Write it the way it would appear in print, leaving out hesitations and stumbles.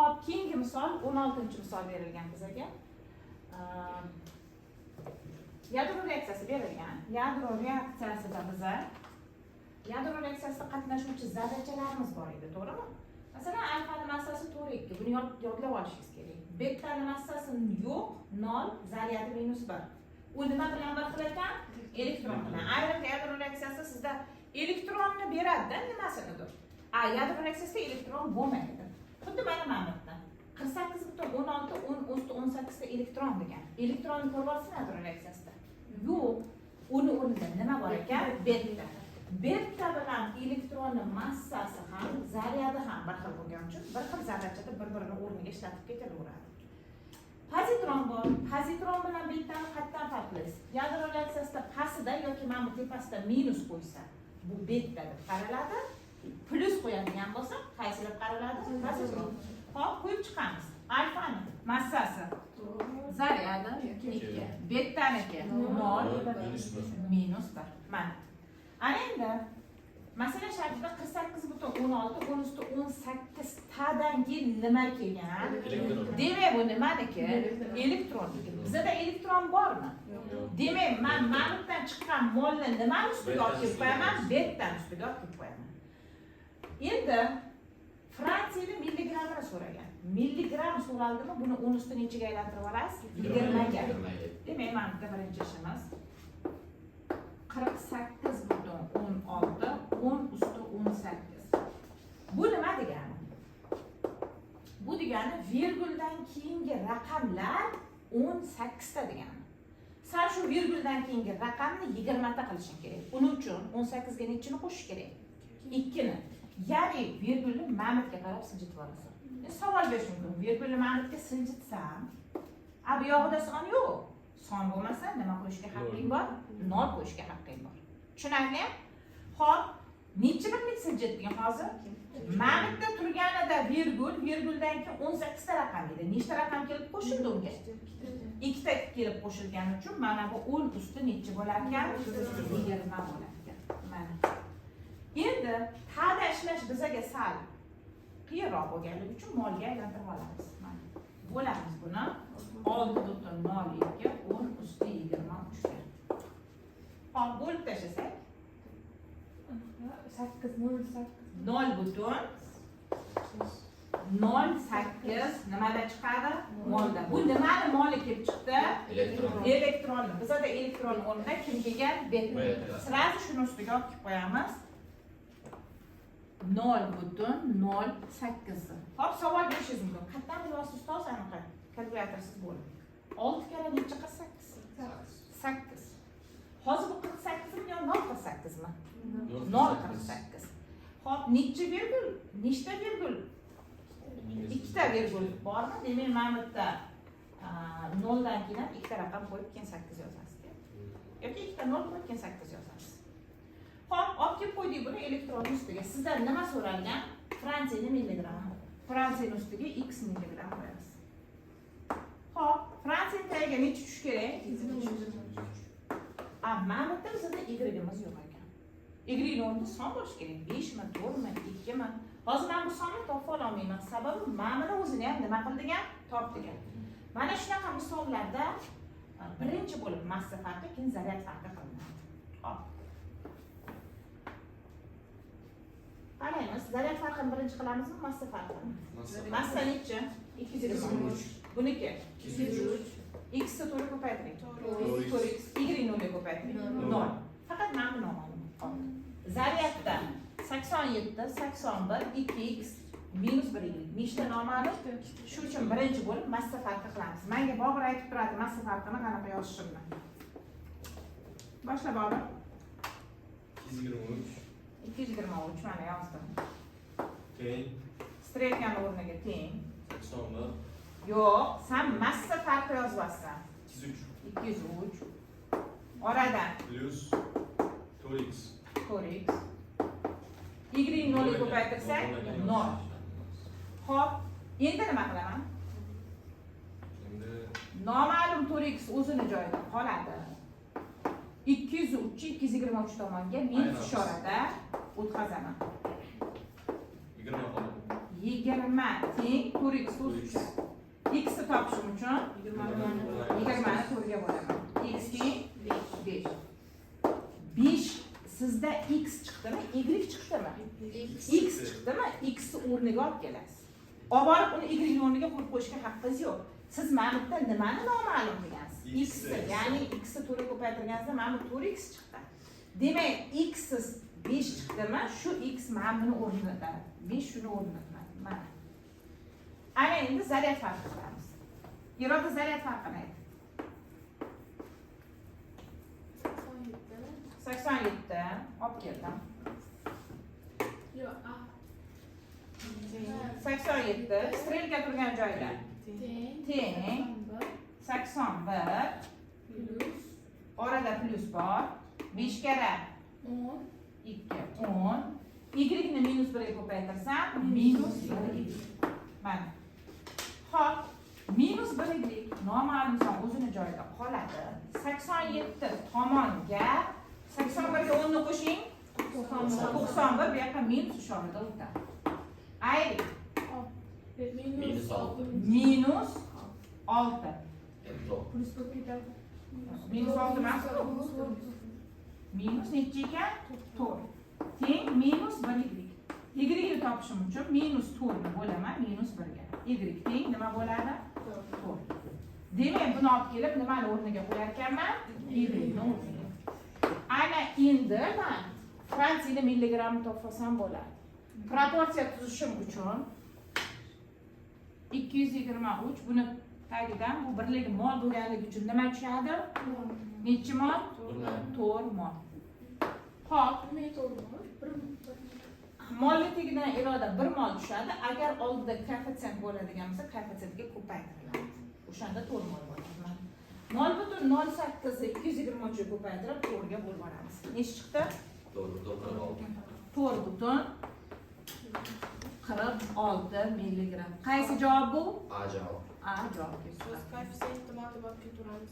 Xo'p, keyingi misol, 16-misol berilgan bizaga. Yadro reaksiyasi berilgan. Yadro reaksiyasida biza yadro reaksiyasida qatnashuvchi zarrachalarimiz bor edi, to'g'rimi? Masalan, alfani massasi 4,2. Buni yodlab olishingiz kerak. Betani massasi yo'q, 0, zaryadi -1. U nima bilan bir xil ekan? Elektron bilan. Ayrim yadro reaksiyasi sizda elektronni beradi-da, nimasinidir. A yadro reaksiyasida elektron bo'lmaydi. Xuddi mana bu yerda. 48,16 10 usti 18 ta elektron degan. Elektronni ko'ryapsizmi yadro reaksiyasida? Yo'q. Uni o'rnida nima bor ekan? Beta. Beta bilan elektronni massasi ham, zaryadi ham bir xil bo'lgani uchun bir xil zarrachada bir-birini o'rniga ishlatib ketaveradi. Pozitron bor. Pozitron bilan betani qayerdan farqlaysiz? Yadro reaksiyasida pastida yoki mana bu tepasida minus qo'ysa, bu beta deb qaraladi. Plyus qo'yadigan bo'lsa, qaysi deb qaraladi? Pozitron. Xo'p, qo'yib chiqamiz. Alfani massasi zaryadi 2. Betaniki 0 -1. -1. Mana. Ana endi masala shartida 48,16 10 usti 18 tadan keyin nima kelgan? Elektron. Demak, bu nimaniki? Elektronniki. Bizada elektron bormi? Yo'q. Demak, man ma'lumdan chiqqan molni nimani ustiga olib kelib qo'yaman? Betani ustiga olib kelib qo'yaman. Endi fransiyani milligrammini so'ragan. Milligramm so'raldimi, buni 10 usti nechiga aylantirib olasiz? 20 ga. 20 ga. Demak, mana bitta birinchi ishimiz 48,16 10 usti 18. Bu nima degani? Bu degani virguldan keyingi raqamlar 18 ta degani. San shu virguldan keyingi raqamni 20 ta qilishing kerak. Buning uchun 18 ga nechini qo'shish kerak? 2 ni. Ya'ni virgulni ma'nitga qarab siljitib olasan. Endi savol berish mumkin. Virgulni ma'nitga siljitsam, a bu yog'ida son yo'q. Son bo'lmasa nima qo'yishga haqqing bor? Nol qo'yishga haqqing bor. Tushunarlimi? Xo'p, necha birlik siljitding hozir? Ma'nitda turganida virgul, virguldan keyin 18 ta raqam edi. Nechta raqam kelib qo'shildi unga? Ikkita kelib qo'shilgani uchun mana bu 10 usti necha bo'lar ekan? 20 bo'lar ekan. Mana. Endi tada ishlash bizaga sal qiyinroq bo'lganligi uchun molga aylantirib olamiz. Mana. Bo'lamiz buni 6,02 10 usti 23 ga. Xo'p, bo'lib tashlasak 8 0 8. 0,08 nimada chiqadi? Molda. Bu nimani moli kelib chiqdi? Elektron. Elektronni. Bizada elektron o'rnida kim kelgan? Beta. Beta. Сразу shuni ustiga olib kelib qo'yamiz. 0,08. Xo'p, savol berishingiz mumkin. Qayerdan bilyapsiz, ustoz, anaqa? Kalkulyatorsiz bo'lib. 6 karra necha 48? 8. Hozir bu 48 mi yo 0,48 mi? 0,48. Xo'p, necha virgul? Nechta virgul? Ikkita virgul bormi? Demak, mana bu yerda noldan keyin ham ikkita raqam qo'yib, keyin 8 yozasiz. Yoki ikkita nol qo'yib, keyin 8 yozasiz. Xo'p, olib kelib qo'ydik buni elektronni ustiga. Sizdan nima so'ralgan? Fransiyani milligrammi. Fransiyani ustiga x milligramm qo'yasiz. Xo'p, fransiyani tagiga necha tushishi kerak? A, mana bu yerda bizada y-imiz yo'q ekan. Y o'rnida son bo'lishi kerak. 5 mi, 4 mi, 2 mi? Hozir men bu sonni topib ololmayman. Sababi mana buni o'zini ham nima qil degan? Top degan. Mana shunaqa misollarda birinchi bo'lib massa farqi, keyin zaryad farqi qilinadi. Xo'p. Qaraymiz, zaryad farqini birinchi qilamizmi, massa farqini? Massa nechi? 223. Buniki? 203. X ni to'g'ri ko'paytiring. 4x. 4x. Y nolga ko'paytiring. Nol. 0. Faqat mana bu noma'lum qoldi. Zaryadda 87, 81, 2x minus 1 y. Nechta noma'lum? Shu uchun birinchi bo'lib massa farqi qilamiz. Menga Bobur aytib turadi massa farqini qanaqa yozishimni. Boshla, Bobur. 223 223 mana yozdim. Teng Strelkani o'rniga teng. 81 Yo'q, sen massa farqi yozyapsan. 203 203. Oradan plyus 4x. 4x. Y nolga ko'paytirsak 0. Xo'p, endi nima qilaman? Endi Noma'lum 4x o'zini joyida qoladi. 203 223 tomonga minus Aylanamiz. ishorada o'tkazaman. 20 qoladi. 20 teng 4x o'zi tushadi. X ni topishim uchun 20 ni 4 ga bo'laman. X teng 5. 5 sizda x chiqdimi, y chiqdimi? X chiqdimi? X ni o'rniga olib kelasiz. Olib borib uni y ni o'rniga qo'yib qo'yishga haqqingiz yo'q. Siz mana bu yerda nimani noma'lum degansiz? X ni, ya'ni x ni 4 ga ko'paytirganingizda mana bu 4x chiqdi. Demak, x siz 5 chiqdimi? Shu x mana buni o'rnida. 5 shuni o'rnida turadi. Mana. Ana endi zaryad farqi qilamiz. Iroda, zaryad farqini ayt. 87. 87 olib keldim. Yo'q, A. 87 стрелка turgan joyda. Teng. Teng. 81 81 plyus orada plyus bor. 5 karra 10 2 10. Y ni minus 1 ga ko'paytirsam minus 1 y. Mana. Xo'p, minus 1 y noma'lum son o'zini joyida qoladi. 87 tomonga 81 ga 10 ni qo'shing. 91, bu yoqqa minus ishorada o'tadi. Ayrik. Minus Minus 6. Minus 6. To'q. Plyus bo'lib ketadi. Minus 6 emas-ku. Minus necha ekan? 4. Teng minus 1 y. Y ni topishim uchun minus 4 ni bo'laman minus 1 ga. Y teng nima bo'ladi? 4. Demak, buni olib kelib nimani o'rniga qo'yar ekanman? Y ni o'rniga. Ana endi man fransiyni milligrammni topib olsam bo'ladi. Proporsiya tuzishim uchun 223, buni tagidan bu birligi mol bo'lganligi uchun nima tushadi? Nechi mol? 4 mol. Xo'p, Nimaga to'g'rimi? Bir molni tagidan iroda 1 mol tushadi. Agar oldida koeffitsient bo'ladigan bo'lsa, koeffitsiyentga ko'paytiriladi. O'shanda 4 mol bo'ladi. 0,08 ni 223 ga ko'paytirib 4 ga bo'lib olamiz. Nechi chiqdi? 4,46. 4,46 milligramm. Qaysi javob bu? A javob. A javob. Siz koeffitsiyentni matematika turamiz.